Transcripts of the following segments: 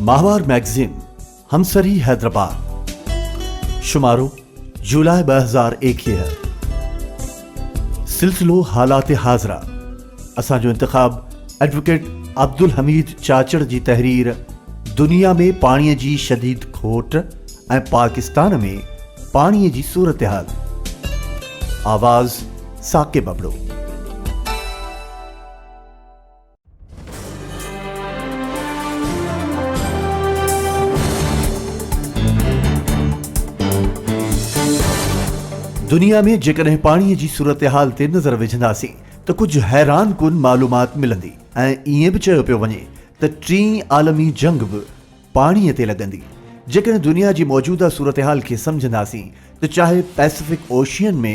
ماهوار مئگزين همسري حيدرآباد، شمارو جولاء 2021، سلسلو حالات حاضره، اسان جو انتخاب ايڊووڪيٽ عبدالحميد چاچڙ جي تحرير دنيا ۾ پاڻي جي شديد کوٽ ۽ پاڪستان ۾ پاڻي جي صورتحال. آواز ثاقب ابڙو. دنيا ۾ جيڪڏهن پاڻي جي صورتحال تي نظر وجهنداسين ته ڪجهه حيران ڪن معلومات ملندي ۽ ائين به چيو پيو وڃي ته ٽين عالمي جنگ به پاڻي تي لڳندي. جيڪڏهن دنيا جي موجوده صورتحال کي سمجهنداسين ته چاهي Pacific ocean ۾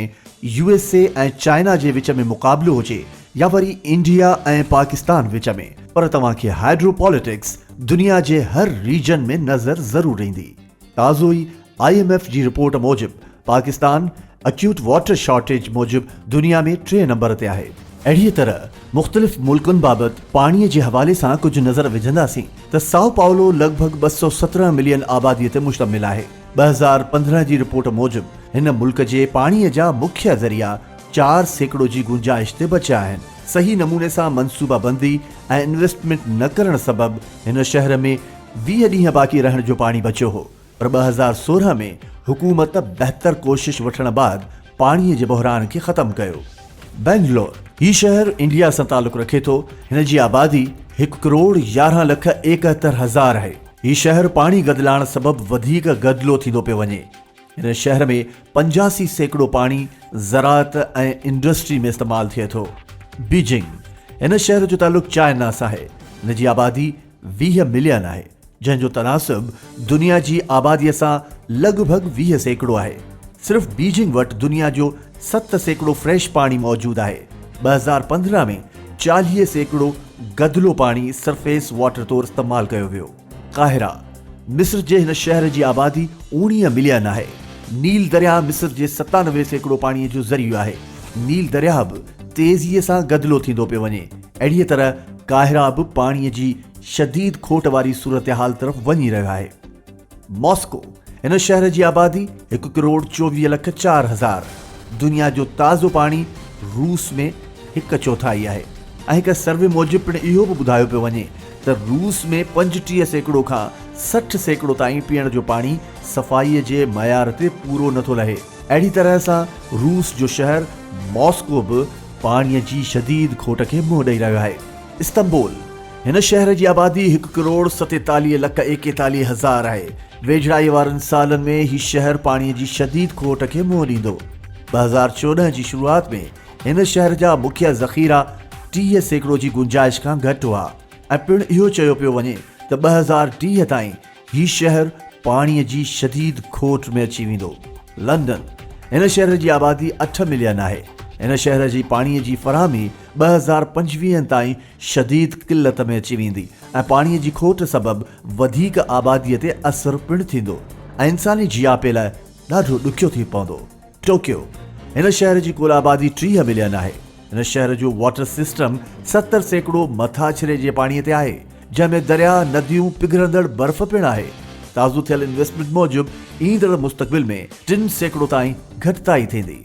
U S A ۽ China جي وچ ۾ مقابلو هجي يا وري انڊيا ۽ پاڪستان وچ ۾ پر توهان کي هائيڊرو پاليٽڪس دنيا جي هر ريجن ۾ نظر ضرور ايندي. تازو ئي I M F جي رپورٽ موجب پاڪستان اڪيوٽ واٽر شارٽيج موجب دنيا ۾ ٽئين نمبر تي آهي. اهڙيء طرح مختلف ملڪن بابت پاڻي جي حوالي سان ڪجهه نظر وجهنداسين ته سائو پائولو لڳ ڀڳ 217 ملين آبادي تي مشتمل آهي. 2015 جي رپورٽ موجب هن ملڪ جي پاڻي جا مکيه ذريعا 4% جي گنجائش تي بچيا آهن. صحيح نموني سان منصوبا بندي ۽ انويسٽمينٽ نه ڪرڻ سبب هن شهر ۾ 20 ڏينهن باقي رهڻ جو پاڻي بچيو هو پر 2016 ۾ حڪومت بهتر ڪوشش وٺڻ بعد پاڻي جي بحران کي ختم ڪيو. بينگلور، هي شهر انڊيا سان تعلق رکي ٿو. هن جي آبادي هڪ ڪروڙ يارهن لک ايڪهتر هزار آهي. هي شهر پاڻي گدلاڻ سبب وڌيڪ گدلو ٿيندو پيو وڃي. هن شهر ۾ 85% پاڻي زراعت ۽ انڊسٽري ۾ استعمال ٿئي ٿو. بيجنگ، هن شهر جو تعلق چائنا سان آهي. هن جي آبادي 20 ملين آهي، جنهن جو تناسب دنيا جي آبادي سان لڳ ڀڳ 20% آهي. صرف بيجنگ وٽ دنيا جو 7% فريش پاڻي موجود آهي. 2015 ۾ 40% گدلو پاڻي سرفيس واٽر طور استعمال ڪيو ويو. قاهره، مصر جي هن شهر جي آبادي 19 ملين آهي. نيل درياهه مصر جي 97% پاڻي جو ذريعو آهي. نيل درياهه به تيزيء سان گدلو ٿيندو پيو وڃي. اهڙيء طرح قاهره به پاڻي جي شديد کوٽ واري صورتحال طرف وڃي رهيو آهي. ماسڪو، هن شهر جي آبادي هڪ ڪروڙ 24 لک 4 هزار. دنيا جو تازو پاڻي روس ۾ هڪ چوٿائي آهي ۽ هڪ سروي موجب پڻ اهو به ٻڌايو پيو وڃي ته روس ۾ 35% کان 60% تائين پيئڻ جو پاڻي صفائي جي معيار تي پورو نٿو لهي. اهڙي طرح سان روس جو شهر ماسڪو به پاڻي جي شديد کوٽ کي منهن ڏئي رهيو آهي. استنبول، هن شهر جي آبادي هڪ ڪروڙ 47 لک 41 هزار آهي. ويجهڙائي وارن سالن ۾ هي شهر پاڻي جي شديد کوٽ کي منهن ڏيندو. 2014 جي شروعات ۾ هن شهر جا مکيه ذخيرا 30% جي گنجائش کان گهٽ هئا ۽ پڻ اهو چيو پيو وڃي ته 2030 تائين هي شهر پاڻي جي شديد کوٽ ۾ اچي ويندو. لنڊن، هن شهر جي آبادي اٺ ملين آهي. هن شهر جي پاڻي جي فراهمي 2025 تائين شديد قلت ۾ اچي ويندي ۽ پاڻي جي کوٽ سبب وڌيڪ آبادي تي اثر پڻ ٿيندو ۽ انساني جياپي لاء ڏاڍو ڏکيو ٿي پوندو. ٽوڪيو، هن شهر جي ڪل آبادي 30 ملين آهي. هن شهر جو واٽر سسٽم 70% مٿاڇري جي پاڻي تي آهي، جنهن ۾ درياء، نديون، پگهرندڙ برف پڻ آهي. تازو ٿيل انويسٽمينٽ موجب ايندڙ مستقبل ۾ 3% تائين گهٽتائي ٿيندي.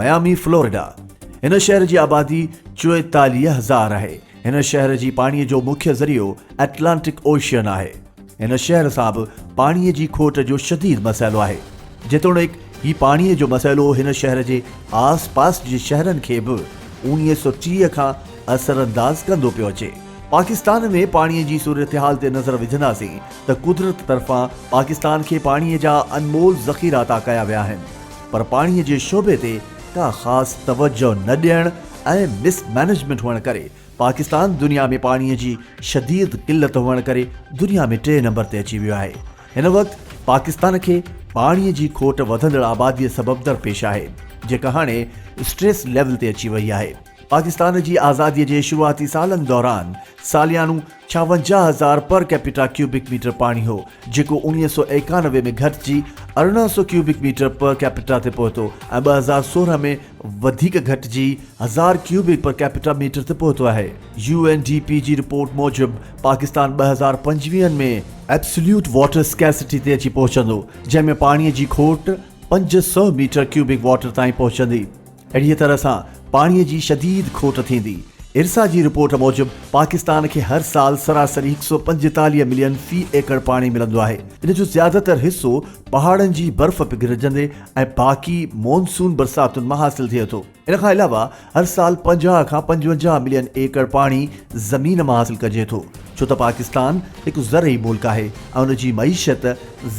ميامي، فلوريڊا، هن شهر جي آبادي 44 هزار آهي. هن شهر جي پاڻي جو مکيه ذريعو ائٽلانٽڪ اوشين آهي. هن شهر سان به پاڻي جي کوٽ جو شديد مسئلو آهي. جيتوڻيڪ هي پاڻي جو مسئلو هن شهر جي آس پاس جي شهرن کي به 1930 کان اثرانداز ڪندو پيو اچي. پاڪستان ۾ پاڻي جي صورتحال تي نظر وجهنداسين ته قدرت طرفان پاڪستان کي پاڻي جا انمول ذخيرا عطا ڪيا ويا آهن پر پاڻي جي شعبي تي ڪا خاص توجهه نه ڏيڻ ۽ مس مئنيجمينٽ هئڻ ڪري پاڪستان دنيا ۾ پاڻي جي شديد قلت هئڻ ڪري دنيا ۾ ٽئين نمبر تي اچي ويو آهي. هن وقت پاڪستان کي پاڻي جي کوٽ وڌندڙ آبادي سبب درپيش آهي، جيڪا هاڻي اسٽريس ليول تي اچي وئي آهي. پاڪستان جي آزادي جي شروعاتي سالن دوران ساليانو ڇاونجاهه هزار پر ڪيپيٽا ڪيوبڪ ميٽر پاڻي هو، جيڪو 1991 ۾ گهٽجي 1800 ڪيوبڪ ميٽر پر ڪيپيٽا تي پهتو ۽ 2016 ۾ وڌيڪ گهٽجي هزار ڪيوبڪ پر ڪيپيٽا ميٽر تي پهتو آهي. يو اين ڊي پي جي رپورٽ موجب پاڪستان 2025 ۾ ايبسوليوٽ واٽر اسڪيرسٽي تي اچي پهچندو، جنهن ۾ پاڻي جي کوٽ 500 ميٽر ڪيوبڪ واٽر تائين پهچندي. اهڙيء طرح سان پاڻيء جي شديد کوٽ ٿيندي. ارسا جي رپورٽ موجب پاڪستان کي هر سال سراسري 145 ملين في ايڪڙ پاڻي ملندو آهي. ان جو زياده تر حصو پهاڙن جي برف پگهرجندي ۽ باقي مونسون برساتن مان حاصل ٿئي ٿو. ان کان علاوه هر سال 50 کان 55 ملين ايڪڙ پاڻي زمين مان حاصل ڪجي ٿو. ڇو ته پاڪستان هڪ زرعي ملڪ آهي ۽ ان جي معيشت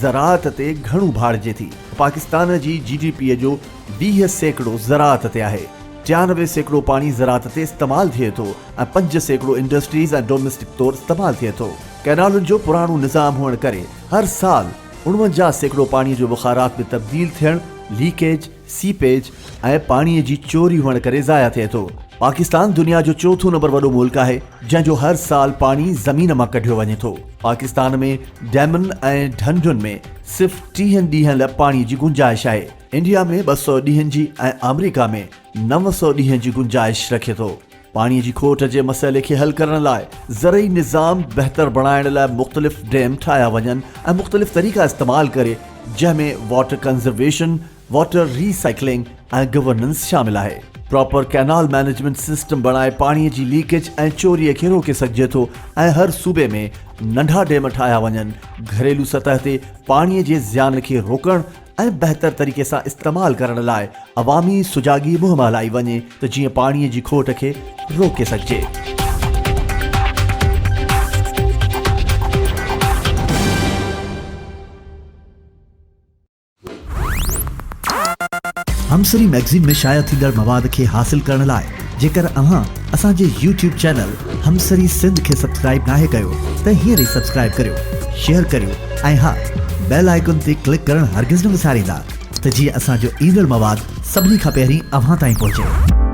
زراعت تي گهڻو ڀاڙجي ٿي. پاڪستان جي جي ڊي پيء جو 20% زراعت تي آهي، 93% پاڻي زراعت تي استعمال ٿئي ٿو ۽ 5% انڊسٽريز ۽ ڊوميسٽڪ طور استعمال ٿئي ٿو. ڪئنالن جو پراڻو نظام هئڻ ڪري هر سال 49% پاڻي جو بخارات ۾ تبديل ٿيڻ، ليڪيج، سيپيج ۽ پاڻي جي چوري هئڻ ڪري ضايع ٿئي ٿو. پاڪستان دنيا جو چوٿون نمبر وڏو ملڪ آهي جنهن جو هر سال پاڻي زمين مان ڪڍيو وڃي ٿو. پاڪستان ۾ ڊيمن ۽ ڍنڍن ۾ صرف ٽيهن ڏينهن لاء پاڻي جي گنجائش آهي. انڊيا ۾ 200 ڏينهن جي ۽ آمريڪا ۾ 900 ڏينهن جي گنجائش رکي ٿو. پاڻي جي کوٽ جي مسئلي کي حل ڪرڻ لاء زرعي نظام بهتر بڻائڻ لاء مختلف ڊيم ٺاهيا وڃن ۽ مختلف طريقا استعمال ڪري جنهن ۾ water conservation, water re cycling ۽ governance شامل آهي. پراپر ڪئنال مئنيجمينٽ سسٽم بڻائي پاڻي جي ليڪيج ۽ چوري کي روڪي سگهجي ٿو ۽ هر صوبي ۾ ننڍا ڊيم ٺاهيا وڃن. گهريلو سطح تي پاڻي جي زيان کي روڪڻ ۽ بهتر طريقي سان استعمال ڪرڻ لاء عوامي سجاڳي مهم هلائي وڃي ته جيئن پاڻي جي کوٽ کي روڪي سگهجي. همسري مئگزين ۾ شايع ٿيندڙ مواد کي حاصل ڪرڻ لاء جيڪر اوهان اسان جي يوٽيوب چينل همسري سنڌ کي سبسڪرائيب ناهي ڪيو ته هينئر ئي سبسڪرائيب ڪريو، شيئر ڪريو ۽ ها بيل آئيڪن تي ڪلڪ ڪرڻ هرگز نه وساريندا ته جيئن اسان جو ايندڙ مواد سڀني کان پهرين اوهان تائين پهچي.